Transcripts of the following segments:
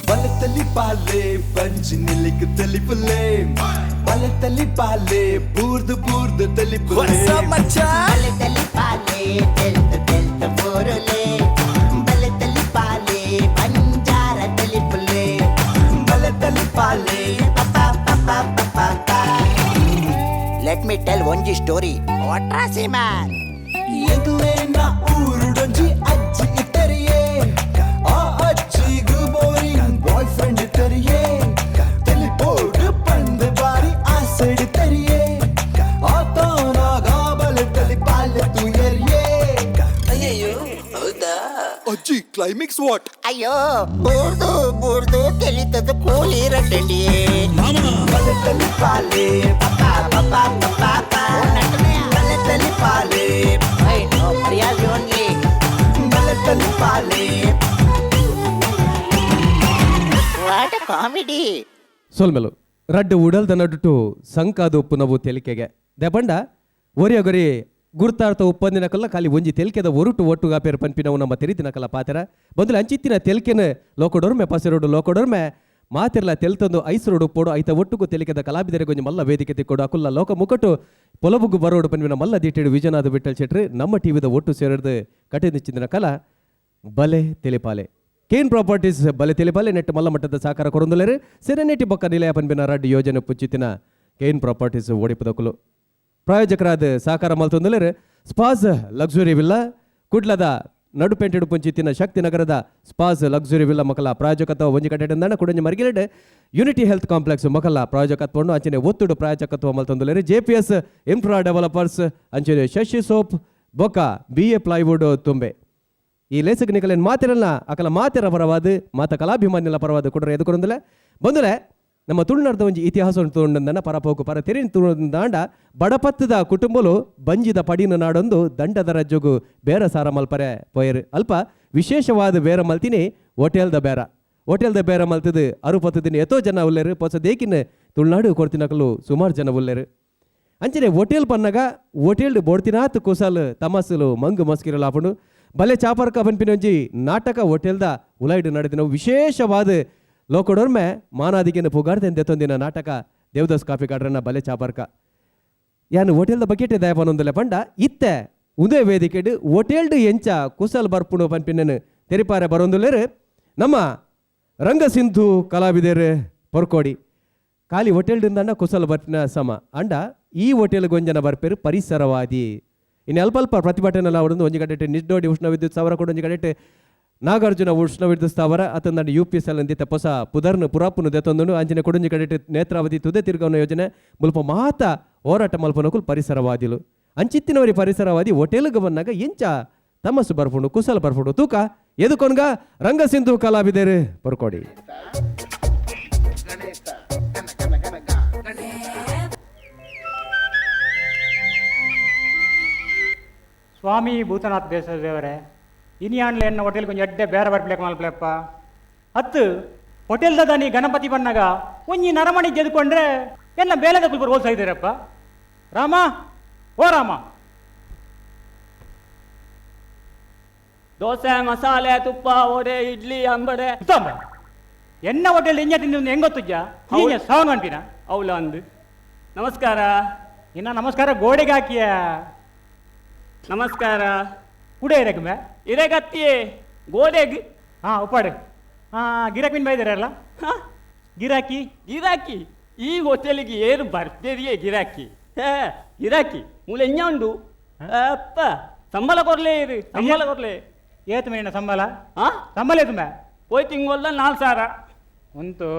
ಬಲತಲಿ ಪಾಲೆ ಬಂಜಿ ನಿಲಿಕ್ ತಲಿಪುಲೆ ಬಲತಲಿ ಪಾಲೆ ಬೂರ್ದು ಬೂರ್ದು ತಲಿಪುಲೆ ಬಲತಲಿ ಪಾಲೆ ತೆಲ್ತ ತೆಲ್ತ ಬೋರುಲೆ ಬಲತಲಿ ಪಾಲೆ ಬಂಜಾರ ತಲಿಪುಲೆ ಬಲತಲಿ ಪಾಲೆ let me tell ಒಂಜಿ ಸ್ಟೋರಿ ವಾಟ್ರಾಸಿ ಮ್ಯಾನ್. ಎಂಕ್ಲೇನ ಊರುಡೊಂಜಿ ಅಜ್ಜಿ ಇತ್ತರಿಯೇ, ಆ ಅಜ್ಜಿಗು ಬೋರಿಂಗ್ ಬಾಯ್ ಫ್ರೆಂಡ್ ಇತ್ತರಿಯೇ, ತೆಲಿಪೋಡು ಪಂದು ಬಾರಿ ಆಸೆಡ್ ತರಿಯೇ, ಆತನ ಗಾಬಲ ತಲಿ ಪಾಲೆ ತುಯರಿಯೇ. ಅಜ್ಜಿ ಕ್ಲೈಮ್ಯಾಕ್ಸ್ what? ಅಯ್ಯೋ ಬೂರ್ದು ಬೂರ್ದು ತೆಲಿತದ ಕೂಲಿ ರಡ್ಡಿ. ಬಲತಲಿ ಪಾಲೆ ಬಲತಲಿ ಪಾಲೆ ಮರ್ಯಾದೆ ಓನ್ಲಿ. ಬಲತಲಿ ಪಾಲೆ. What comedy. ಸೋಲ್ಮೆಲು ರಡ್ಡು ಉಡಲ್ದ ನಡುಟು ಸಂಕಾದ ಉಪ್ಪುನವು ತೆಲಿಕೆಗೆ ದೆಬಂಡ ಒರಿಯಗೊರಿ ಗುರ್ತಾರ್ಥ ಉಪ್ಪಂದಿನಕಲ್ಲ ಖಾಲಿ ಒಂಜಿ ತೆಲಿಕೆದ ಒರುಟು ಒಟ್ಟುಗಾಪೇರು ಪನ್ಪಿನವು ನಮ್ಮ ತೆರಿದಿನಕಲ್ಲ ಪಾತೆರ ಬಂದಲು ಅಂಚಿತ್ತಿನ ತೆಲಿಕೆನ ಲೋಕಡೊರ್ಮೆ ಪಸೆರೋಡು ಲೋಕಡೊರ್ಮೆ ಮಾತಿರ್ಲ ತೆಲ್ತಂದು ಐಸರೋಡು ಪೋಡು ಐತ ಒಟ್ಟುಗು ತೆಲಿಕೆದ ಕಲಾವಿದರಿಗೆ ಒಂಜಿ ಮಲ್ಲ ವೇದಿಕೆ ತಿಕ್ಕೊಡು ಅಕುಲ್ಲ ಲೋಕ ಮುಕಟು ಪೊಲಬುಗು ಬರೋಡು ಪನ್ಪಿನ ಮಲ್ಲ ದಿಟ್ಟಿಡು ವಿಜಯನಾಥ ವಿಠಲ್ ಶೆಟ್ರು ನಮ್ಮ ಟಿವಿದ ಒಟ್ಟು ಸೇರಿದ ಕಟೆ ಕಲಾ ಬಲೆ ತೆಲಿಪಾಲೆ ಕೇನ್ ಪ್ರಾಪರ್ಟೀಸ್ ಬಲೆ ತೆಲಿಪಾಲೆ ನೆಟ್ ಮಲ್ಲ ಮಟ್ಟದ ಸಹಕಾರ ಕೊರೊಂದುಲೇರು ಸೆರೆನೇಟಿ ಬೊಕ್ಕ ನಿಲಯ ಪನ್ಪಿನ ರಡ್ಡ್ ಯೋಜನೆ ಪುಂಚಿತಿನ ಕೇನ್ ಪ್ರಾಪರ್ಟೀಸ್ ಒಡಿಪದಕುಲು ಪ್ರಾಯೋಜಕರಾದ ಸಹಕಾರ ಮಲ್ತೊಂದುಲೇರು ಸ್ಪಾಸ್ ಲಕ್ಸುರಿ ವಿಲ್ಲ ಕುಡ್ಲದ ನಡುಪೆಂಟೆಡು ಪುಂಚಿತಿನ ಶಕ್ತಿ ನಗರದ ಸ್ಪಾಸ್ ಲಕ್ಸುರಿ ವಿಲ್ಲ ಮಕ್ಕಳ ಪ್ರಾಯೋಜಕತ್ವ ಒಂಜಿ ಕಟ್ಟೆಂದಾಣ ಕುಡಂಜಿ ಮರ್ಗಿಲೆಡ್ ಯುನಿಟಿ ಹೆಲ್ತ್ ಕಾಂಪ್ಲೆಕ್ಸ್ ಮಕ್ಕಳ ಪ್ರಾಯೋಜಕತ್ವವನ್ನು ಅಂಚನೆ ಒತ್ತುಡು ಪ್ರಾಯೋಜಕತ್ವ ಮಲ್ತೊಂದುಲೇರು J P S infra developers ಅಂಚನೆ ಶಶಿ ಸೋಪ್ ಬೊಕ್ಕ ಬಿ ಎ ಪ್ಲೈವುಡ್ ತುಂಬೆ. ಈ ಲೇಸಕ್ ನಿಕಲೇನ್ ಮಾತಿರಲ್ಲ ಅಕಲ ಮಾತಿರ ಪರವಾದ ಮಾತ ಕಲಾಭಿಮಾನಿಲ ಪರವಾದ ಕೊಡ್ರೆ ಎದುಕೊಂದಲೆ ಬಂದುಲೆ ನಮ್ಮ ತುಳುನಾಡ್ದ ಒಂಜಿ ಇತಿಹಾಸ ತೋಂಡಂದನ ಪರಪೋಕು ಪರ ತೆರಿನ ತುಳುಂದಾಂಡ ಬಡಪತ್ತದ ಕುಟುಂಬಲು ಬಂಜಿದ ಪಡಿನ ನಾಡೊಂದು ದಂಡದ ರಜ್ಜುಗು ಬೇರ ಸಾರ ಮಲ್ಪರೆ ಪೋಯರು ಅಲ್ಪ ವಿಶೇಷವಾದ ಬೇರ ಮಲ್ತಿನಿ ಹೋಟೆಲ್ದ ಬೇರ ಹೋಟೆಲ್ದ ಬೇರ ಮಲ್ತದು ಅರುಪತ್ತು ದಿನ ಎತೋ ಜನ ಉಲ್ಲೇರು ಪೊಸ ದೇಕಿನ ತುಳುನಾಡು ಕೊಡ್ತಿನಕಲು ಸುಮಾರು ಜನ ಉಲ್ಲೇರು. ಅಂಚನೆ ಹೋಟೆಲ್ ಪನ್ನಗ ಹೋಟೆಲ್ ಬೋಡ್ತಿನಾತ್ ಕುಸಲ್ ತಮಸಲು ಮಂಗು ಮಸ್ಕಿರಲು ಆಪುಂಡು ಬಲೆ ಚಾಪರ್ಕ ಪನ್ಪಿನ ಒಂಜಿ ನಾಟಕ ಹೋಟೆಲ್ದ ಉಲೈಡ್ ನಡೆದಿನ ವಿಶೇಷವಾದ ಲೋಕಡೊರ್ಮೆ ಮಾನಾದಿಗೆನ ಪುಗಾರ್ದೆನ್ ದೆತ್ತೊಂದಿನ ನಾಟಕ ದೇವದಾಸ್ ಕಾಫಿ ಕಾಡ್ರನ್ನ ಬಲೆ ಚಾಪರ್ಕ ಯಾನು ಹೋಟೆಲ್ದ ಬಕೆಟೆ ದಯಪನೊಂದುಲೆ ಪಂಡ ಇತ್ತೆ ಉಂದೇ ವೇದಿಕೆಡ್ ಹೋಟೆಲ್ಡ್ ಎಂಚ ಕುಸಲ್ ಬರ್ಪುಂಡು ಪನ್ಪಿನನು ತೆರಿಪಾರೆ ಬರೊಂದುಲ್ಲೇರು ನಮ್ಮ ರಂಗಸಿಂಧು ಕಲಾವಿದರು ಪೊರ್ಕೋಡಿ ಖಾಲಿ ಹೋಟೆಲ್ದಿಂದಣ್ಣ ಕುಸಲ್ ಬರ್ಪಿನ ಸಮ ಅಂಡ ಈ ಹೋಟೆಲ್ ಗೊಂಜನ ಬರ್ಪೇರು ಪರಿಸರವಾದಿ ಇನ್ನು ಅಲ್ಪ ಅಲ್ಪ ಪ್ರತಿಭಟನೆ ಅವರೊಂದು ಒಂಜಿ ಕಡೆಟ್ ನಿಡ್ಡೋಡಿ ಉಷ್ಣ ವಿದ್ಯುತ್ ಸ್ಥಾವರ ಕೂಡ ಒಂಜಿ ಕಡೆಟ್ ನಾಗಾರ್ಜುನ ಉಷ್ಣ ವಿದ್ಯುತ್ ಸ್ಥಾವರ ಅತಂದಂಡ ಯು ಪಿ ಎಸ್ ಎಲ್ ಅಂದಿತ್ತ ಹೊಸ ಪುದರ್ನು ಪುರಾಪುನು ದೆತ್ತೊಂದುಂಡು ಅಂಚನೆ ಕೊಡೊಂಜಿ ಕಡೆಟ್ ನೇತ್ರಾವತಿ ತುದೆ ತಿರ್ಗವನ ಯೋಜನೆ ಮುಲ್ಪ ಮಾತ ಹೋರಾಟ ಮಲ್ಪನಕುಲು ಪರಿಸರವಾದಿಲು ಅಂಚಿತ್ತಿನವರಿ ಪರಿಸರವಾದಿ ಹೋಟೆಲ್ಗೆ ಬಂದಾಗ ಎಂಚ ತಮಸ್ಸು ಬರ್ಪುಂಡು ಕುಸಲ್ ಬರ್ಪುಂಡು ತೂಕ ಎದುಕೊನ್ಗ ರಂಗಸಿಂಧು ಕಲಾವಿದರು ಬರ್ಕೊಡಿ. ಸ್ವಾಮಿ ಭೂತನಾಥ್ ದೇವರೇ ಇನಿಯಾನ್ಲೆ ಎನ್ನ ಹೋಟೆಲ್ ಕೊಂಚ ಎಡ್ಡೆ ಬೇರೆ ಬರ್ಪ್ಲೇಕ್ ಮಲ್ಪ್ಲೆಪ್ಪ ಅತ್ತು ಹೋಟೆಲ್ದ ನೀ ಗಣಪತಿ ಬಣ್ಣಗ ಒಂಜಿ ನರಮಣಿ ಜೆದ್ಕೊಂಡ್ರೆ ಎನ್ನ ಬೇಲೆದ ಕುಲ್ಪರ್ ಹೋಲ್ಸ ಇದ್ದೀರಪ್ಪ. ರಾಮ ಓ ರಾಮ. ದೋಸೆ ಮಸಾಲೆ ತುಪ್ಪ ವಡೆ ಇಡ್ಲಿ ಅಂಬಡೆ. ಉತ್ತಮ ಎನ್ನ ಹೋಟೆಲ್ ಇಂಜ ತಿಂದು ಹೆಂಗ್ ಗೊತ್ತುಜ್ಜ ಹೌದು. ಸಾವನ್ ಅನ್ಪಿನ ಅವಳು ಅಂದು ನಮಸ್ಕಾರ. ಇನ್ನ ನಮಸ್ಕಾರ ಗೋಡೆಗೆ ಹಾಕಿಯ. ನಮಸ್ಕಾರ. ಕುಡೆ ಇರಕಮೆ ಇರೆಗತ್ತಿಯೇ ಗೋಡೆಗ್. ಹಾ ಉಪ್ಪಾಡು ಹಾ ಗಿರಾಕಿ ಮೀನ್ ಬೈದಾರಲ್ಲ. ಹಾ? ಗಿರಾಕಿ. ಗಿರಾಕಿ ಈ ಹೋಟೆಲ್ಗೆ ಏರು ಬರ್ತೀರಿಯೇ ಗಿರಾಕಿ ಹೇ ಗಿರಾಕಿ ಮೂಲ ಎಂಜ ಉಂಡು ಅಪ್ಪ ಸಂಬಳ ಕೊರ್ಲೇ ಇರು ಸಂಬಳ ಕೊರ್ಲೆ. ಏತು ಮೇಣ ಸಂಬಳ? ಹಾ ಸಂಬಳ ಏತು ಮೇ? ಪೋಯ್ ತಿಂಗೊಲ್ಲ 4000. ಉಂತು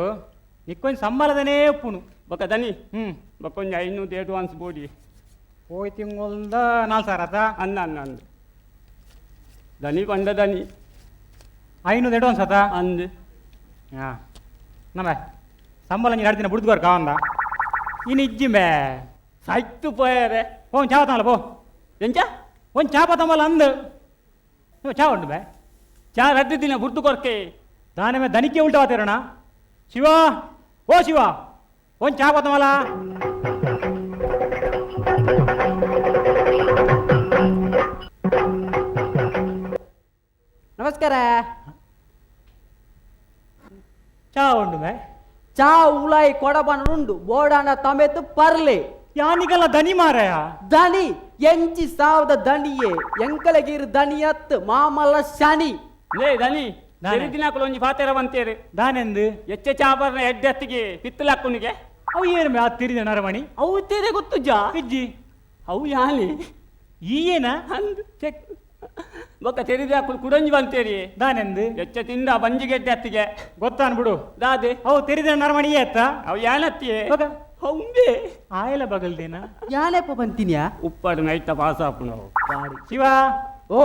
ನಿಕ್ಕೊಂಜಿ ಸಂಬಳದನೇ ಉಪ್ಪುನು. ಬೊಕ ದನಿ. ಹ್ಮ್. ಬೊಕೊಂಜಿ 500 ಅಡ್ವಾನ್ಸ್ ಬೋಡಿ. ಪೋಯ್ ತಿಂಗೊಲ್ದ 4000 ಆತ? ಅನ್ನ ಅನ್ನ ಅಂದು ದನಿ ಪಂಡ ದನಿ. 500 ಅಡ್ವಾನ್ಸ್ ಆತ? ಅಂದು. ಹಾ ನಮ್ಮ ಸಂಬಳ ನೀನು ಎರಡು ದಿನ ಬುಡ್ದುಗೋರ್ ಕಾವಂದ ಇನ್ನು ಇಜ್ಜಿ ಮೇ. ಸಾಯ್ತು ಪೋಯರೆ. ಪೋ ಚಾವ ತಾಂಬಲ ಪೋ. ಎಂಚ? ಒಂದು ಚಾಪ ತಂಬಲ ಅಂದು ಚಾ ಉಂಟು ಬೇ. ಚಾ ರದ್ದು ದಿನ ಬುಡ್ದು ಕೊರ್ಕೆ. ದಾನೆ ಮೇ ದನಿಕೆ ಉಲ್ಟಾ ವಾತಿರೋಣ. ಶಿವ ಓ ಶಿವ ಒಂದು ಚಾ ತಂಬಲ. ನಮಸ್ಕಾರ. ಚಾ ಉಂಡು ಮೇ ಚಾ ಉಲಾಯಿ ಕೊಡಬನುಂಡು ಬೋಡಾನ ತಮೆತು ಪರ್ಲೆ ಯಾನಿಗಲ್ಲ ದನಿ ಮಾರಾಯ ದನಿ ಎಂಚಿ ಸಾವದ ದನಿಯೇ ಎಂಕಲಗಿರು ದನಿಯತ್ ಮಾಮಲ್ಲ ಶನಿ ಲೇ ದನಿ ದಿನಕುಲು ಒಂಜಿ ಪಾತೆರ ಬಂತೇರು ದಾನೆಂದು ಎಚ್ಚೆ ಚಾಪರ್ನ ಎಡ್ಡೆತ್ತಿಗೆ ಪಿತ್ತಲಾಕ್ಕುನಿಗೆ ಅವು ಏನು ಮೇ ಆ ತಿರಿದ ನರಮಣಿ ಅವು ತೇರೆ ಗೊತ್ತುಜ್ಜಾ ಇಜ್ಜಿ ಅವು ಯಾನಿ ಈ ಏನ ಅಂದ್ ಚೆಕ್ ಬೊಕ್ಕ ತೆರಿದಾಕುಲು ಕುಡಂಜಿ ಬಂತೇರಿ ದಾನೆಂದು ಎಚ್ಚ ತಿಂದ ಬಂಜಿಗೆಡ್ಡೆ ಅತ್ತಿಗೆ ಗೊತ್ತಾನ್ ಬಿಡು ದಾದೆ ಅವು ತೆರಿದ ನರಮಣಿ ಏತ್ತ ಅವು ಯಾನತ್ತಿಯೇ ಬೊಕ ಅವುಂಬೆ ಆಯಲ ಬಗಲ್ದೇನ ಯಾನೆಪ್ಪ ಬಂತೀನ್ಯಾ ಉಪ್ಪಾಡು ನೈತ ಪಾಸ ಆಪುನವು ಶಿವ ಓ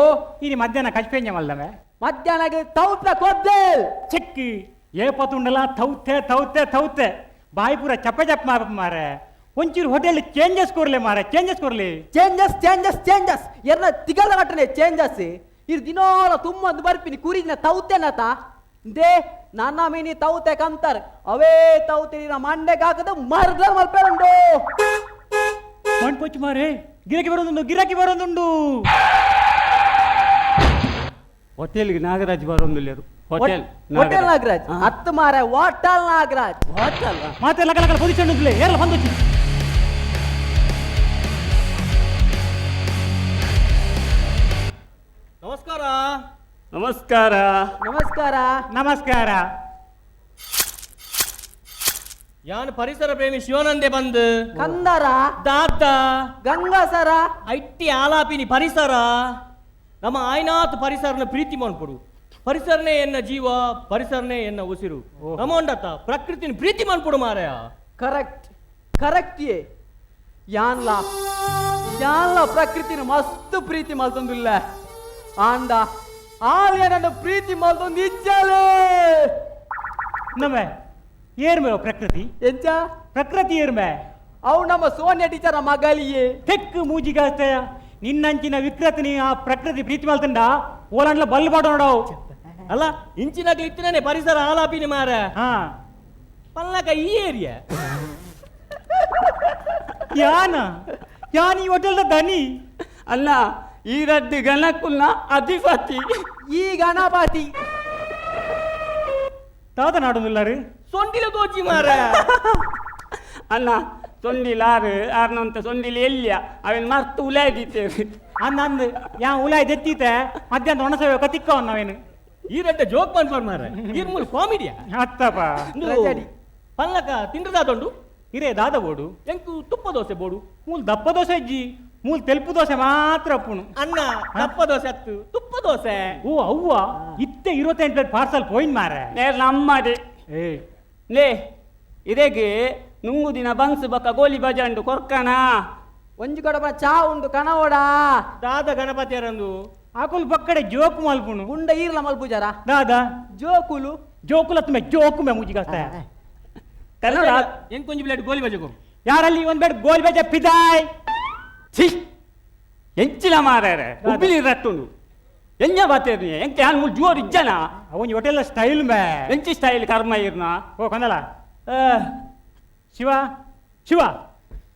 ಇನಿ ಮಧ್ಯಾಹ್ನ ಕಚ್ಪೇಂಜ ಮಲ್ದಮೆ ಮಧ್ಯಾಹ್ನ ತೌತ್ಲ ಕೊದ್ದೆಲ್ ಚೆಕ್ ಏ ಪತುಂಡಲ ಥೌತೆ ಥೌತೆ ಥೌತೆ ಬಾಯಿ ಪೂರ ಚಪ್ಪೆ ಚಪ್ಪ ಮಾರ ಮಾರೆ ಒಂಚೂರು ಹೋಟೆಲ್ ಚೇಂಜಸ್ ಕೊರ್ಲೆ ಮಾರೆ ಚೇಂಜಸ್ ಕೊರ್ಲಿ changes changes changes ಎರ್ನ ತಿಗಲ ಕಟ್ಟನೆ ಚೇಂಜಸ್ ಇರ್ ದಿನೋಲ ತುಂಬಂದು ಬರ್ಪಿನಿ ಕುರಿದಿನ ತೌತೆನತ they ನನ್ನ ಮೀನಿ ತೌತೆ ಕಂತಾರ್ ಅವೇ ತೌತೆ ನಿನ್ನ ಮಂಡೆಗೆ ಹಾಕದ ಮರ್ದ ಮಲ್ಪೆ ಉಂಡು ಮಂಡ್ಪೊಚ್ಚು ಮಾರೆ ಗಿರಾಕಿ ಬರೋದುಂಡು ಗಿರಾಕಿ ಬರೋದುಂಡು ಹೋಟೆಲ್ಗೆ ನಾಗರಾಜ್ ಬರೋದಿಲ್ಲ ಹೋಟೆಲ್ ಹೋಟೆಲ್ ನಾಗರಾಜ್ ಹತ್ತು ಮಾರ ಹೋಟೆಲ್ ನಾಗರಾಜ್ ಹೋಟೆಲ್ ಮಾತೆ ಲಕ ಲಕ ಪೊಸಿಷನ್ ಉಂಟುಲೆ ಏರ್ಲ ಬಂದೊಚ್ಚಿ ನಮಸ್ಕಾರ ನಮಸ್ಕಾರ ನಮಸ್ಕಾರ ನಮಸ್ಕಾರ ಯಾನ್ ಪರಿಸರ ಪ್ರೇಮಿ ಶಿವಾನಂದೆ ಬಂದ್ ಕಂದರ ದಾದ ಗಂಗಾಸರ ಐಟ್ಟಿ ಆಲಾಪಿನಿ ಪರಿಸರ ನಮ್ಮ ಆಯ್ನಾಥ್ ಪರಿಸರನ ಪ್ರೀತಿ ಮನ್ಪುಡು ಪರಿಸರನೇ ಎನ್ನ ಜೀವ ಪರಿಸರನೇ ಎನ್ನ ಉಸಿರು ನಮೋಂಡತ ಪ್ರಕೃತಿನ ಪ್ರೀತಿ ಮನ್ಪುಡು ಮಾರಾಯ ಕರೆಕ್ಟ್ ಕರೆಕ್ಟ್ ಯೇ ಯಾನ್ಲ ಯಾನ್ಲ ಪ್ರಕೃತಿನ ಮಸ್ತ್ ಪ್ರೀತಿ ಮಲ್ತೊಂದಿಲ್ಲ ಆಂಡ ಆಲ್ಯ ನನ್ನ ಪ್ರೀತಿ ಮಲ್ತೊಂದು ಇಚ್ಚಾಲೆ ನಮ್ಮ ಏರ್ಮೆ ಪ್ರಕೃತಿ ಎಂಚ ಪ್ರಕೃತಿ ಏರ್ಮೆ ಅವು ನಮ್ಮ ಸೋನಿಯಾ ಟೀಚರ್ ಮಗಲಿಯೇ ತೆಕ್ಕು ಮೂಜಿಗಾಸ್ತೆಯ ನಿನ್ನಂಚಿನ ವಿಕೃತಿನಿ ಆ ಪ್ರಕೃತಿ ಪ್ರೀತಿ ಮಲ್ತಂಡ ಓಲಾಂಡ್ಲ ಬಲ್ ಬಾಡ ನೋಡವು ಅಲ್ಲ ಇಂಚಿನಾಗ್ಲಿ ಇತ್ತಿನೇ ಪರಿಸರ ಆಲಾಪಿನಿ ಮಾರ ಹಾ ಪಲ್ಲಕ ಈ ಏರಿಯಾ ಯಾನ ಯಾನ್ ಈ ಹೋಟೆಲ್ದ ದನಿ ಅಲ್ಲ ಈ ರಡ್ಡು ಗಣಕುಲ್ನ ಅಧಿಪತಿ ಈ ಗಣಪತಿ ತಾತ ನಾಡೊಂದಿಲ್ಲಾರು ಸೊಂಡಿಲ ತೋಚಿ ಮಾರ ಅಲ್ಲ ಸೊಂಡಿಲ್ ಆರು ಆರ್ನಂತ ಸೊಂಡಿಲ್ ಎಲ್ಲಿಯ ಅವೇನು ಮರ್ತು ಉಲಾಯ್ದಿತ್ತೇವೆ ಅಂದ ಅಂದ್ ಯಾ ಉಲಾಯ್ ದೆತ್ತೀತೆ ಮಧ್ಯಾಹ್ನ ಒಣಸವೆ ಕತಿಕ್ಕ ನಾವೇನು ಈ ರಡ್ಡ ಜೋಕ್ ಮನ್ಪರ್ ಮಾರ ಈ ಮೂಲ ಕಾಮಿಡಿಯಾ ಅತ್ತಪ್ಪ ರಜಡಿ. ಪಲ್ಲಕ ತಿಂಡ್ರದಾದೊಂಡು ಇರೇ ದಾದ ಬೋಡು ಎಂಕು ತುಪ್ಪ ದೋಸೆ ಬೋಡು ಮೂಲ್ ದಪ್ಪ ದೋಸೆ ಅಜ್ಜಿ ಮೂಲ್ ತೆಲ್ಪು ದೋಸೆ ಮಾತ್ರ ಅಪ್ಪುನು ಅಣ್ಣ ದಪ್ಪ ದೋಸೆ ಅತ್ತು ತುಪ್ಪ ದೋಸೆ ಓ ಅವ್ವ ಇತ್ತೆ 28 ಪ್ಲೇಟ್ ಪಾರ್ಸಲ್ ಪೋಯಿನ್ ಮಾರೆ ನೇರ್ ನಮ್ಮದೆ ಏ ಲೇ ಇದೇಗೆ ನುಂಗು ದಿನ ಬನ್ಸು ಬಕ್ಕ ಗೋಲಿ ಬಜಂಡು ಕೊರ್ಕಣ ಒಂಜಿ ಕೊಡಬ ಚಾ ಉಂಡು ಕನವಡ ದಾದ ಗಣಪತಿಯರಂದು ಆಕುಲ್ ಬಕ್ಕಡೆ ಜೋಕು ಮಲ್ಪುನು ಗುಂಡ ಈರ್ಲ ಮಲ್ಪುಜಾರ ದಾದ ಜೋಕುಲು ಜೋಕುಲತ್ ಮೇ ಜೋಕು ಮೇ ಮುಜಿಗಾಸ್ತ ಕನ್ನಡ ಎಂಕೊಂಜಿ ಪ್ಲೇಟ್ ಗೋಲಿ ಬಜೆ ಕೊರು ಯಾರಲ್ಲಿ ಒಂದ್ ಬೇಡ ಗೋಲ್ ಬೇಜ ಪಿದಾಯ್ ಛೀ ಎಂಚಿನ ಮಾರ್ಯಾರೆ ಉಬ್ಬಿಲಿ ರಟ್ಟುಂಡು ಎಂಜ ಬಾತೇರ್ನಿ ಎಂಕೆ ಹಾನ್ ಮುಲ್ ಜೋರು ಇಜ್ಜನ ಅವನ್ ಹೋಟೆಲ್ ಸ್ಟೈಲ್ ಮೇ ಎಂಚಿ ಸ್ಟೈಲ್ ಕರ್ಮ ಇರ್ನ ಓ ಕಂದಲ ಶಿವ ಶಿವ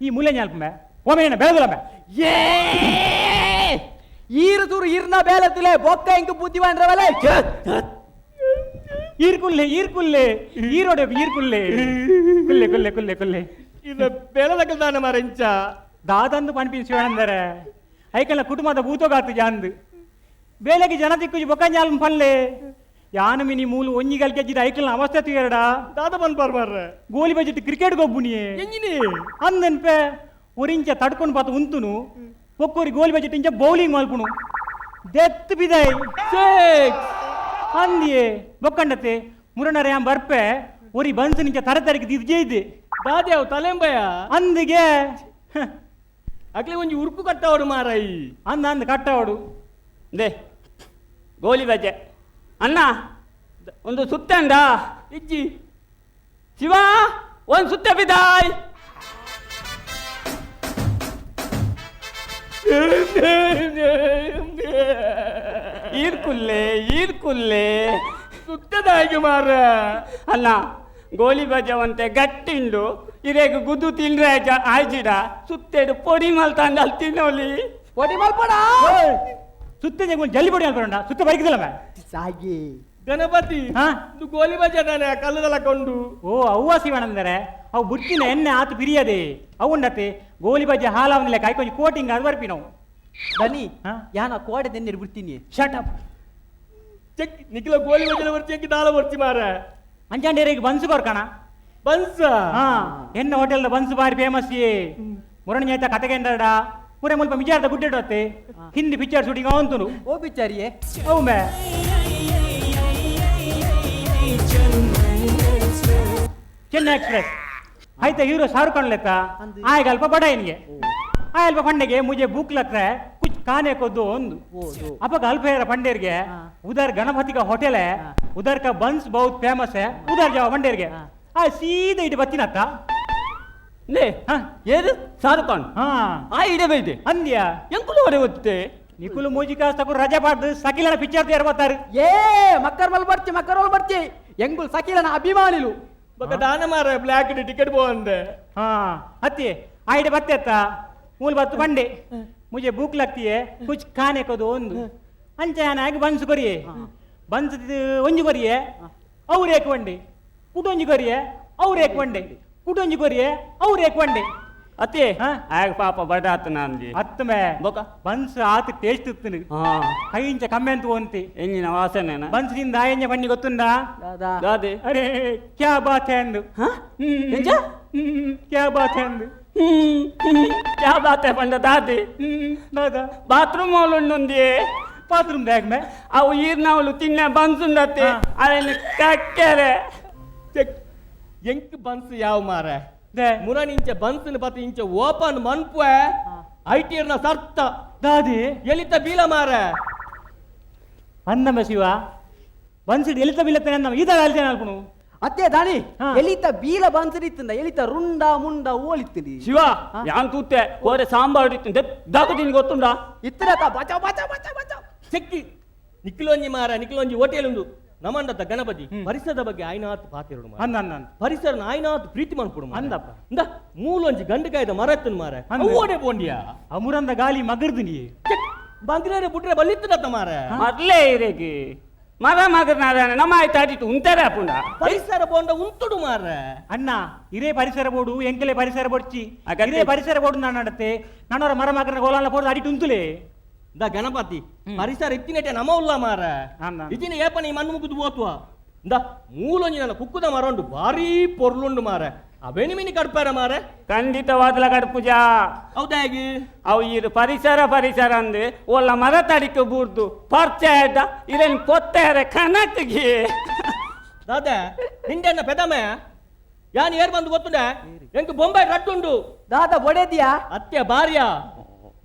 ಈ ಮೂಲೆ ಜ್ಞಾಪ ಮೇ ಓಮೇನ ಬೆಳೆದಲ್ಲ ಮೇ ಏ ಈರು ತೂರು ಇರ್ನ ಬೇಲತ್ತಿಲೆ ಬೊಕ್ಕ ಇಂಕು ಬುದ್ಧಿವಾನ್ರವಲೆ ಈರ್ಕುಲ್ಲೆ ಈರ್ಕುಲ್ಲೆ ಈರೋಡೆ ಈರ್ಕುಲ್ಲೆ ಕುಲ್ಲೆ ಕುಲ್ಲೆ ಕುಲ್ಲೆ ಕುಲ್ಲೆ ಇದು ಬೆಳದಕಲ್ ದಾನ ಮಾರ ಇಂಚ ದಾದಂದು ಪನ್ಪಿನ ಶಿವಾನಂದರೆ ಐಕಲ್ಲ ಕುಟುಂಬದ ಭೂತೋಗಾತು ಜಾಂದು ಬೇಲೆಗೆ ಜನ ತಿಕ್ಕುಜಿ ಬೊಕ್ಕಂಜಾಲ್ ಪಲ್ಲೆ ಯಾನು ಮಿನಿ ಮೂಲು ಒಂಜಿಗಲ್ ಕೆಜ್ಜಿದ ಐಕಲ್ನ ಅವಸ್ಥೆ ತುಯರಡ ದಾದ ಪನ್ಪರ್ ಮಾರ್ರೆ ಗೋಲಿ ಬಜೆಟ್ ಕ್ರಿಕೆಟ್ ಗೊಬ್ಬುನಿಯೇ ಎಂಜಿನಿ ಅಂದನ್ಪೆ ಒರಿಂಚ ತಡ್ಕೊಂಡು ಪಾತ ಉಂತುನು ಒಕ್ಕೋರಿ ಗೋಲಿ ಬಜೆಟ್ ಇಂಚ ಬೌಲಿಂಗ್ ಮಲ್ಪುನು ದೆತ್ ಬಿದೈ ಸಿಕ್ಸ್ ಅಂದಿಯೇ ಬೊಕ್ಕಂಡತೆ ಮುರಣರ ಯಾಂ ಬರ್ಪೆ ಒರಿ ಬನ್ಸು ನಿಂಚ ತರತರಿಗೆ ದಿದ್ಜೆ ದಾದೆ ಅವು ತಲೆಂಬಯ ಅಂದಿಗೆ ಅಕ್ಲೆ ಒಂಜಿ ಉರುಪು ಕಟ್ಟವಡು ಮಾರಾಯಿ ಅಂದ ಅಂದ ಕಟ್ಟವಡು they ಗೋಲಿ ಬಜೆ ಅಣ್ಣ ಒಂದು ಸುತ್ತಂಡ ಇಜ್ಜಿ ಶಿವ ಒಂದು ಸುತ್ತ ಬಿದಾಯ್ ಈರ್ಕುಲ್ಲೆ ಈರ್ಕುಲ್ಲೆ ಸುತ್ತದಾಗಿ ಮಾರ ಅಲ್ಲ ಗೋಲಿ ಬಜವಂತೆ ಗಟ್ಟಿಂಡು ಇರೇಗ ಗುದ್ದು ತಿಂದ್ರೆ ಆಯ್ಜಿಡ ಸುತ್ತೆಡು ಪೊಡಿ ಮಲ್ತಾಂಡ ಅಲ್ಲಿ ತಿನ್ನೋಲಿ ಪೊಡಿ ಮಲ್ಪಡ ಸುತ್ತ ಜಲ್ಲಿ ಪೊಡಿ ಅಲ್ಪರಂಡ ಸುತ್ತ ಬೈಕಿದಲ್ಲ ಮೇ ಸಾಗಿ Ganapati ಇದು ಗೋಲಿ ಬಜಾದಾನೆ ಕಲ್ಲದಲ್ಲ ಕೊಂಡು. ಓ ಅವ್ವ ಶಿವನಂದರೆ ಅವು ಬುಟ್ಟಿನ ಎಣ್ಣೆ ಆತು ಪಿರಿಯದೆ ಅವು ಉಂಡತೆ ಗೋಲಿ ಬಜ್ಜೆ ಹಾಲಾವನಿಲ್ಲ ಕಾಯಿ ಕೊಂಚ ಕೋಟಿಂಗ್ ಅದು ಬರ್ಪಿ ನಾವು. ದನಿ ಯಾನ ಕೋಡೆ ದೆನ್ನೆಡ್ ಬಿಡ್ತೀನಿ. Shut up. Check ನಿಖಿಲ ಗೋಲಿ ಬಜ್ಜೆ ಬರ್ಚಿ ಅಂಕಿ ದಾಲ ಬರ್ಚಿ ಮಾರ. ಅಂಚಾಂಡೇರಿಗೆ ಬನ್ಸು ಕೊರ್ಕಣ. ಬನ್ಸ? ಹಾ, ಎನ್ನ ಹೋಟೆಲ್ ಬನ್ಸು ಬಾರಿ ಫೇಮಸ್. ಮುರಣಿ ಆಯ್ತಾ ಕತೆಗೆಂದಡ ಪೂರ ಮುಲ್ಪ ಮಿಜಾರ್ದ ಗುಡ್ಡೆಡತ್ತೆ ಹಿಂದಿ ಪಿಕ್ಚರ್ ಶೂಟಿಂಗ್ ಅವಂತುನು. ಓ ಬಿಚಾರಿಯೇ. ಅವು ಮೇ ಚೆನ್ನೈ ಎಕ್ಸ್ಪ್ರೆಸ್ ಆಯ್ತಾ ಹೀರೋ ಶಾರುಖ್ ಖಾನ್ ಲೆತ್ತ. ಆಯ್ಗ ಅಲ್ಪ ಬಡ ಇನ್ಗೆ ಆ ಅಲ್ಪ ಪಂಡೆಗೆ ಮುಜೆ ಭೂಕ್ ಲಗ್ತಾ है कुछ खाने को दो ಒಂದು. ಅಪಗ ಅಲ್ಪ ಹೇರ पंडेर्ಗೆ उधर गणपति का होटल है, उधर का बंस बहुत फेमस है, उधर जाओ पंडेर्ಗೆ. ಆ ಸೀದಾ ಇಟ್ಟು ಬತ್ತಿನತ್ತ. ಲೇ ಏದು ಶಾರುಖ್ ಖಾನ್? ಹಾ. ಆ ಇಡೆ ಬೈದೆ. ಅಂದ್ಯಾ? ಎಂಕುಲು ಹೊಡೆ ಒತ್ತೆ. ನಿಕುಲು ಮೂಜಿಕಾಸ್ ತಕು ರಜಾ ಪಾಡ್ದು ಸಕಿಲನ ಪಿಕ್ಚರ್ ತೇರ್ ಬರ್ತಾರೆ. ಏ ಮಕ್ಕರ್ ಮಲ್ ಬರ್ಚಿ, ಮಕ್ಕರ್ ಮಲ್ ಬರ್ಚಿ, ಎಂಗುಲ್ ಸಕೀಲನ ಅಭಿಮಾನಿಲು. ಬಕ ದಾನ ಮಾರ ಬ್ಲ್ಯಾಕ್ ಟಿಕೆಟ್ ಪೋವಂದೆ. ಹಾ ಅತ್ತಿ ಆಯ್ಡೆ ಬತ್ತೆತ್ತ ಮೂಲ ಬತ್ತು ಬಂಡೆ ಮುಜೆ ಭೂಕ್ ಲಗ್ತಿ है कुछ खाने को दो ಒಂದು. ಅಂಚೆ ಬನ್ಸು ಕೊರಿಯೆ ಬನ್ಸ್ ಒಂಜಿ ಕೊರಿಯೆ ಅವ್ರು ಏಕ್ ಬಂಡೆ ಕುಟೊಂಜಿ ಕೊರಿಯೆ ಅವ್ರು ಏಕ್ ಬಂಡೆ ಕುಟೊಂಜಿ ಕೊರಿಯೆ ಅವ್ರು ಏಕ್ ಬಂಡೆ. ಅತ್ತೆ ಆಗ ಪಾಪ ಬಡ ಆತ ನಾನ್ಗೆ. ಅತ್ತು ಮೇ ಬೊಕ ಬನ್ಸ್ ಆತು ಟೇಸ್ಟ್ ಇತ್ತು. ಕೈಂಚ ಕಮ್ಮಿ ಅಂತ ಅಂತಿ. ಎಂಜಿನ ವಾಸನೆನ? ಬನ್ಸ್ದಿಂದ ಆಯಂಜ ಬನ್ನಿ ಗೊತ್ತುಂಡಾ? ದಾದೆ? ಅರೆ ಕ್ಯಾ ಬಾತ್ ಹೈ ಅಂದು. ಎಂಜ? ಕ್ಯಾ ಬಾತ್ ಹೈ ಅಂದು. ಕ್ಯಾ ಬಾತ್ ಹೈ ಪಂಡ ದಾದೆ? ದಾದಾ? ಬಾತ್ರೂಮ್ ಉಂಡುಂದಿಯೇ. ಬಾತ್ರೂಮ್ ಬ್ಯಾಗ್ ಮೇ ಅವು ಈರ್ನವಳು ತಿನ್ನ ಬನ್ಸುಂಡತ್ತೆ ಅವನು ಕಕ್ಕೆರೆ. ಚೆಕ್ ಎಂಕ್ ಬನ್ಸ್ ಯಾವ ಮಾರ ಮುರನಿಂಚ ಬನ್ಸ್ನ ಪತ್ತ ಇಂಚ ಓಪನ್ ಮನ್ಪುವೆ ಐಟಿರ್ನ ಸರ್ತ. ದಾದಿ? ಎಲಿತ ಬೀಲ ಮಾರ. ಅಂದಮ್ಮ ಶಿವ ಬನ್ಸಿಡ್ ಎಲಿತ ಬೀಲತ್ತನೆ ಅಂದಮ್ಮ ಈ ತರ ಅಲ್ತೇನೆ ಅಲ್ಪುಣು. ಅತ್ತೆ ದಾನಿ ಎಲಿತ ಬೀಲ ಬನ್ಸಡಿತ್ತಂದ ಎಲಿತ ರುಂಡ ಮುಂಡ ಓಲಿತ್ತಿನಿ. ಶಿವ ಯಾನ್ ತೂತೆ ಕೋರೆ ಸಾಂಬಾರು ಇತ್ತು ದಾಕುದೀನಿ ಗೊತ್ತುಂಡಾ? ಇತ್ತರತ ಬಚಾವ್ ಬಚಾವ್ ಬಚಾವ್ ಬಚಾವ್. ಚೆಕ್ಕಿ ನಿಕ್ಲೊಂಜಿ ಮಾರ ನಿಕ್ಲೊಂಜಿ ಹೋಟೆಲ್ ಉಂಡು ನಮಂಡತ ಗಣಪತಿ ಪರಿಸರದ ಬಗ್ಗೆ ಆಯ್ನಾತ್ ಪಾತಿರುಡು ಮಾರ. ಅಂದ ಅಂದ ಪರಿಸರನ ಆಯ್ನಾತ್ ಪ್ರೀತಿ ಮನ್ಪುಡು ಮಾರ. ಅಂದಪ್ಪ. ಇಂದ ಮೂಲೊಂಜಿ ಗಂಡುಕಾಯ್ದ ಮರತ್ತನ್ ಮಾರ. ಓಡೆ ಪೋಂಡಿಯಾ? ಅಮುರಂದ ಗಾಲಿ ಮಗರ್ದು ನೀ. ಬಂಗ್ರೇರೆ ಬುಟ್ರೆ ಬಲ್ಲಿತ್ತನತ್ತ ಮಾರ. ಮೊದಲೇ ಇರೇಗಿ ಮರ ಮಗರ್ ನಾರಾಯಣ ನಮ್ಮ ಆಯ್ತು ಅಡಿತು ಉಂತಾರೆ ಪುಂಡ. ಪರಿಸರ ಬೋಂಡ ಉಂತುಡು ಮಾರ. ಅಣ್ಣ ಇದೇ ಪರಿಸರ ಬೋರ್ಡು ಎಂಕಲೆ ಪರಿಸರ ಬೊಡ್ಚಿ ಇದೇ ಪರಿಸರ ಬೋರ್ಡು ನಾನು ನಡತೆ ನಾನವರ ಮರ ಮಗನ ಗೋಲಾಲ ಬೋರ್ಡು ಅಡಿಟು ಉಂತುಲೆ. ಇಂದ ಗಣಪತಿ ಪರಿಸರ ಇತ್ತಿನಟೆ ನಮ ಉಲ್ಲ ಮಾರ. ಇಜಿನ ಏಪನ ಈ ಮಣ್ಣು ಮುಗಿದು ಹೋತ್ವ ಇಂದ ಮೂಲೊಂಜಿ ನನ್ನ ಕುಕ್ಕುದ ಮರ ಉಂಡು ಭಾರೀ ಪೊರ್ಲುಂಡು ಮಾರ. ಅವೆನಿ ಮಿನಿ ಕಡ್ಪಾರ ಮಾರ. ಖಂಡಿತವಾದಲ ಕಡ್ಪುಜಾ. ಹೌದಾಗಿ ಅವು ಇದು ಪರಿಸರ ಪರಿಸರ ಅಂದು ಒಲ್ಲ ಮರ ತಡಿಕ ಬೂರ್ದು ಪರಿಚಯ ಇದ್ದ ಇದನ್ನು ಕೊತ್ತಾರೆ ಕನಕ್ಗೆ. ದಾದಾ ನಿಂಡೆನ್ನ ಪೆದಮೆ ಯಾನ್ ಏರ್ ಬಂದು ಗೊತ್ತುಂಡ ಎಂಕ್ ಬೊಂಬೈ ರಟ್ಟುಂಡು. ದಾದಾ ಬೊಡೆದಿಯಾ? ಅತ್ಯ ಬಾರ್ಯಾ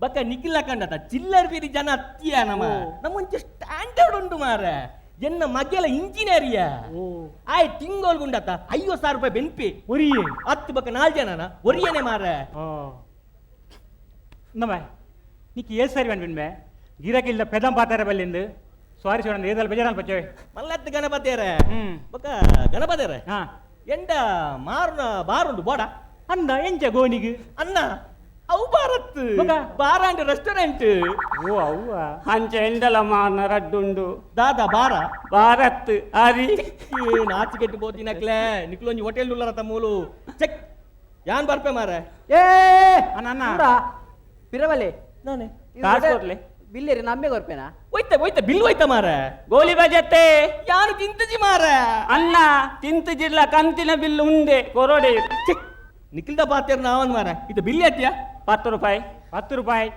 ಬಕ್ಕ ನಿಖಿಲ ಕಂಡತ ಚಿಲ್ಲರ್ ಬೀರಿ ಜನ ಅತ್ತಿಯ ನಮ್ಮ ನಮ್ಮೊಂಚು ಸ್ಟ್ಯಾಂಡರ್ಡ್ ಉಂಟು ಮಾರ. ಎನ್ನ ಮಗ್ಗೆಲ ಇಂಜಿನಿಯರಿಯ ಆಯ್ ತಿಂಗೋಲ್ ಗುಂಡತ 50,000 ರೂಪಾಯಿ ಬೆನ್ಪಿ. ಒರಿಯೇ? ಹತ್ತು ಬಕ್ಕ ನಾಲ್ ಜನನ ಒರಿಯನೆ ಮಾರ. ನಮ್ಮ ನಿಕ್ಕಿ ಏಳು ಸಾರಿ ವೇಣ ಗಿರಾಕಿ ಇಲ್ಲ ಪೆದಂ ಪಾತಾರೆ ಬಲ್ಲಿಂದು ಸಾರಿ ಶಿವಣ್ಣ ಏದಲ್ ಬೇಜಾರ ಪಚ್ಚವೆ. ಮಲ್ಲತ್ತು ಗಣಪತಿಯರೇ ಬಕ್ಕ ಗಣಪತಿಯರೇ ಎಂಡ ಮಾರುನ ಬಾರುಂಡು ಬೋಡ. ಅಂದ ಎಂಚ ಗೋನಿಗೆ? ಅನ್ನ ಅವು ಭಾರತ್ ಬಾರ ಅಂಡ್ ರೆಸ್ಟೋರೆಂಟ್. ಓ ಅವ್ವ ಅಂಚೆ ಎಂಡಲ ಮಾರ್ನ ರಡ್ಡುಂಡು. ದಾದಾ ಬಾರ? ಭಾರತ್ ಅರಿ ನಾಚಿಕೆಟ್ಟು ಬೋತಿನಕ್ಲೆ ನಿಕ್ಲೊಂಜಿ ಹೋಟೆಲ್ ಉಲ್ಲರತ ಮೂಲು ಚೆಕ್ ಯಾನ್ ಬರ್ಪೆ ಮಾರೆ. ಏ ಅಣ್ಣ ಪಿರವಲೆ ನಾನೇ ಕಾಸು ಕೊಡ್ಲೆ. ಬಿಲ್ಲೇರಿ ನಮ್ಮೆ ಕೊರ್ಪೇನಾ? ಒಯ್ತ ಒಯ್ತ ಬಿಲ್ ಒಯ್ತ ಮಾರ. ಗೋಲಿ ಬಜತ್ತೆ ಯಾರು ತಿಂತಜಿ ಮಾರ. ಅಣ್ಣ ತಿಂತು ಜಿಲ್ಲ ಕಂತಿನ ಬಿಲ್ ಉಂಡೆ ಕೊರೋಡೆ. ಚೆಕ್ ನಿಖಿಲ್ದ ಪಾತೇರ್ ನಾವನ್ ಮಾರ. ಇದು ಬಿಲ್ ಎತ್ತಿಯಾ? 10 ರೂಪಾಯಿ. 10 ರೂಪಾಯಿ.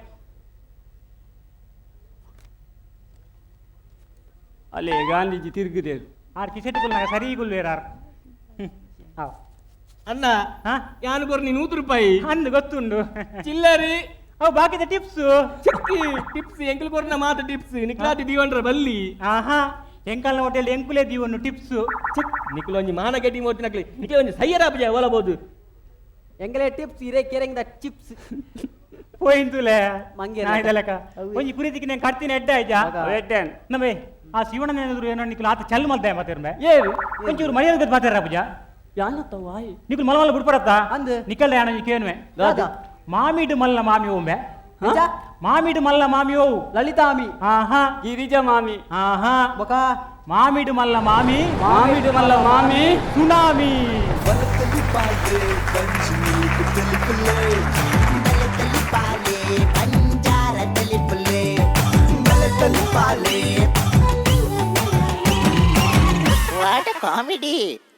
ಅಲ್ಲಿ ಗಾಂಧೀಜಿ ತಿರುಗಿದೆ. ಆರ್ ಕಿಸೆಟ್ ಕುಲ್ನಾಗ ಸರಿ ಕುಲ್ವೇರಾರ್. ಅಣ್ಣ ಯಾನು ಕೊರ್ ನೀ 100 ರೂಪಾಯಿ. ಅಂದು ಗೊತ್ತುಂಡು. ಚಿಲ್ಲರಿ ಅವು ಬಾಕಿದ ಟಿಪ್ಸ್. ಚೆಕ್ಕಿ ಟಿಪ್ಸ್ ಎಂಕಲ್ ಕೊರ್ನ ಮಾತು ಟಿಪ್ಸ್ ನಿಕ್ಲಾತಿ ದೀವನ್ರ ಬಲ್ಲಿ. ಆಹಾ ಎಂಕಲ್ನ ಹೋಟೆಲ್ ಎಂಕುಲೇ ದೀವನು ಟಿಪ್ಸ್. ಚೆಕ್ ನಿಕ್ಲೊಂಜಿ ಮಾನ ಗೆಡ್ಡಿ ಮೋತಿನಕ್ಲಿ ನಿಕ್ಲೊಂಜಿ ಸೈಯರಾಪಜ ಒಲಬೋದು. ಎಂಗಲೇ ಟಿಪ್ಸ್ ಇರೇ ಕೆರೆಂಗ್ದ ಚಿಪ್ಸ್. ಪೋಯಿಂತುಲೆ ಮಂಗೆ ನಾಯ್ದಲಕ ಒಂಜಿ ಕುರಿತಿಗೆ నేను ಕಟ್ತೀನಿ ಎಡ್ಡ ಆಯ್ತಾ ನಮ್ಮೇ ಆ ಶಿವಣ್ಣ ಏನಾದ್ರು ಏನೋ ನಿಕ್ಲು ಆತ ಚಲ್ ಮಲ್ದೆ ಮಾತಿರ್ಮೆ ಏರು ಒಂಚೂರು ಮರ್ಯಾದೆ ಮಾತಾರ ಪೂಜಾ ಯಾನತ್ತ ವಾಯ್ ನಿಕ್ಲು ಮಲ ಮಲ ಬಿಡ್ಪಡತ್ತ ಅಂದು ನಿಕ್ಕಲ್ ಯಾನ ಕೇನ್ವೆ ಮಾಮಿಡು ಮಲ್ಲ ಮಾಮಿ ಒಮ್ಮೆ ಮಾಮಿಡು ಮಲ್ಲ ಮಾಮಿ ಓವು ಲಲಿತಾಮಿ ಆಹಾ ಗಿರಿಜ ಮಾಮಿ ಆಹಾ ಬೊಕಾ ಮಾಮಿಡು ಮಲ್ಲ ಮಾಮಿ. ಮಾಮಿಡು ಮಲ್ಲ ಮಾಮಿ. ಸುನಾಮಿ. ಬಲತಲಿ ಬಾಲೆ ಬಂಜಿ ನಿಲಿಕ್ ತೆಲಿಪುಲೆ. ಬಲತಲಿ ಪಾಲೆ ಬಂಜಾರ ತೆಲಿಪುಲೆ. ಬಲತಲಿ ಬಾಲೆ. What comedy.